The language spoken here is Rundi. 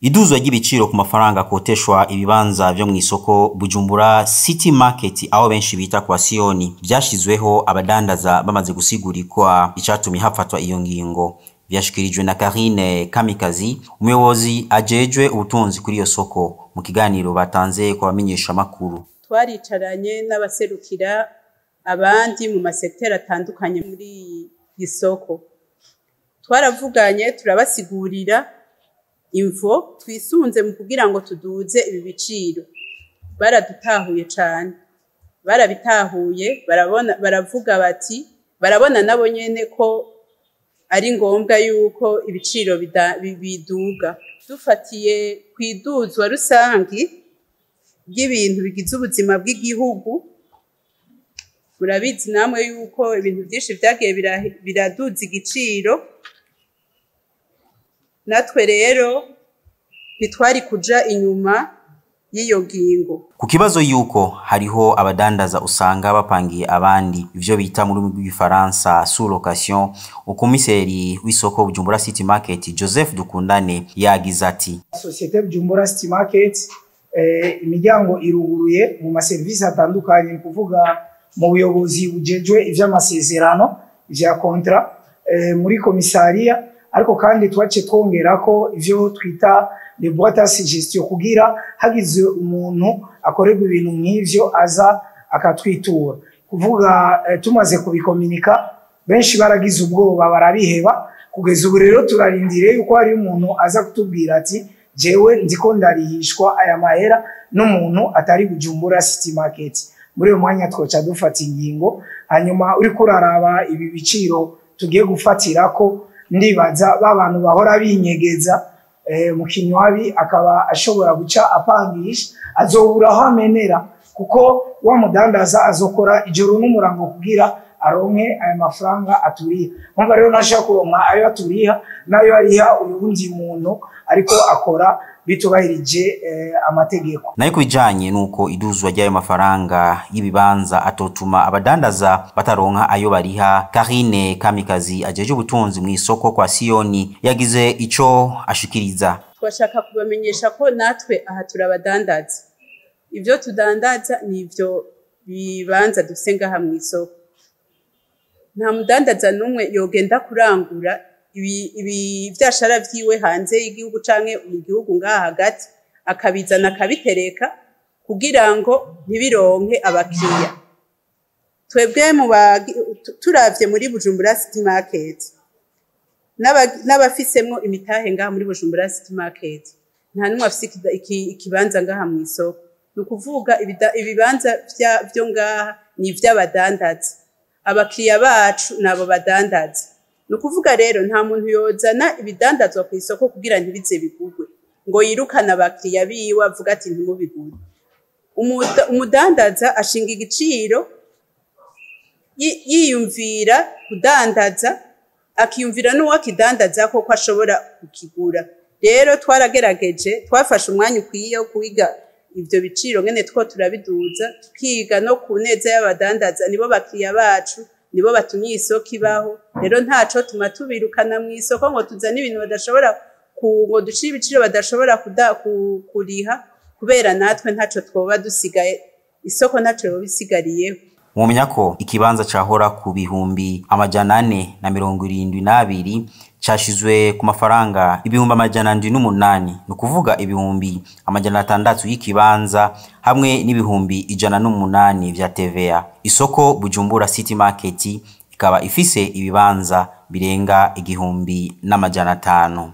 Iduzwa ry'ibiciro ku mafaranga akoteshwa ibibanza vyo mw'isoko Bujumbura City Market, aho benshi bita kwa Siyoni, vyashizweho abadandaza bamaze gusigurikwa icatumye hafatwa iyo ngingo. Vyashikirijwe na Karine Kamikazi, umuyobozi ajejwe ubutunzi kuri iyo soko, mu kiganiro batanze ku bamenyeshamakuru. Twaricaranye n'abaserukira abandi mu masekiteri atandukanye muri iyi soko, twaravuganye, turabasigurira imvo twisunze mu kugira ngo tuduze ibi biciro. Baradutahuye cane, barabitahuye, barabona, baravuga bati barabona nabo nyene ko ari ngombwa yuko ibiciro biduga. Dufatiye kw'iduzwa rusangi ry'ibintu bigize ubuzima bw'igihugu, murabizi namwe yuko ibintu vyinshi vyagiye biraduza igiciro. Natwe rero ntitwari kuja inyuma y'iyo ngingo. Ku kibazo yuko hariho abadandaza usanga bapangiye abandi, ivyo bita mu rurimi rw'igifaransa sous-location, umukomiseri w'isoko Bujumbura City Market, Joseph Dukundane, yagize ati: Société Bujumbura City Market, imiryango iruguruye mu maserivisi atandukanye, ni kuvuga mu buyobozi bujejwe ivy'amasezerano, ivya contrat, muri komisariya, ariko kandi twace twongera ko ivyo twita les boîtes à suggestion, kugira hagize umuntu akorerwa ibintu nk'ivyo aza akatwitura. Kuvuga tumaze kubikominika, benshi baragize ubwoba barabiheba. Kugeza ubu rero turarindiriye yuko hari umuntu aza kutubwira ati: "Jewe ndiko ndarihishwa aya mahera n'umuntu atari Bujumbura City Market." Muri uyo mwanya twoca dufata ingingo. Hanyuma uriko uraraba ibi biciro tugiye gufatirako, ndibaza ba bantu bahora binyegeza mu kinywabi akaba ashobora guca apangisha, azobura aho amenera, kuko wa mudandaza azokora ijoro n'umurango kugira aronke aya mafaranga aturiha. Umva rero, nashaka kuronka ayo aturiha nayo ariha uyu wundi muntu ariko akora bitubahirije amategeko. Nayo kubijanye nuko iduzwa ry'ayo mafaranga y'ibibanza atotuma abadandaza bataronka ayo bariha, Karine Kamikazi ajeje ubutunzi mw'isoko kwa Siyoni yagize ico ashikiriza. Twashaka kubamenyesha ko natwe aha turabadandaza. Ivyo tudandaza ni ivyo bibanza dufise ngaha mw'isoko. Nta mudandaza n'umwe yogenda kurangura ibi vyashara vyiwe hanze y'igihugu canke mu gihugu ngaha hagati, akabizana akabitereka kugira ngo ntibironke abakiriya. Twebwe turavye muri Bujumbura City Market n'abafisemwo imitahe ngaha muri Bujumbura City Market, nta n'umwe afise ikibanza ngaha mw'isoko. Ni ukuvuga ibibanza vyo ngaha ni ivy'abadandaza, abakiriya bacu nabo badandaza. Ni ukuvuga rero nta muntu yozana ibidandazwa ku isoko kugira ntibize bigurwe, ngo yirukane abakiriya biwe avuga ati: "Ntimubigure." Umudandaza ashinga igiciro yiyumvira kudandaza, akiyumvira n'uwakidandaza ko ashobora kukigura. Rero twaragerageje, twafashe umwanya ukwiye wo kwiga ivyo biciro ngene two turabiduza, tukiga no ku neza y'abadandaza. Nibo bakiriya bacu, nibo batumye isoko ibaho. Rero ntaco tuma tubirukana mw'isoko ngo tuzane ibintu badashobora, ngo ducire ibiciro badashobora kuriha, kubera natwe ntaco twoba dusigaye, isoko ntaco yoba isigariyeho. Mwomenya ko ikibanza cahora ku 472,000 cashizwe ku mafaranga 708,000, ni ukuvuga 600,000 y'ikibanza hamwe n'108,000 vya TVA. Isoko Bujumbura City Market ikaba ifise ibibanza birenga 1500.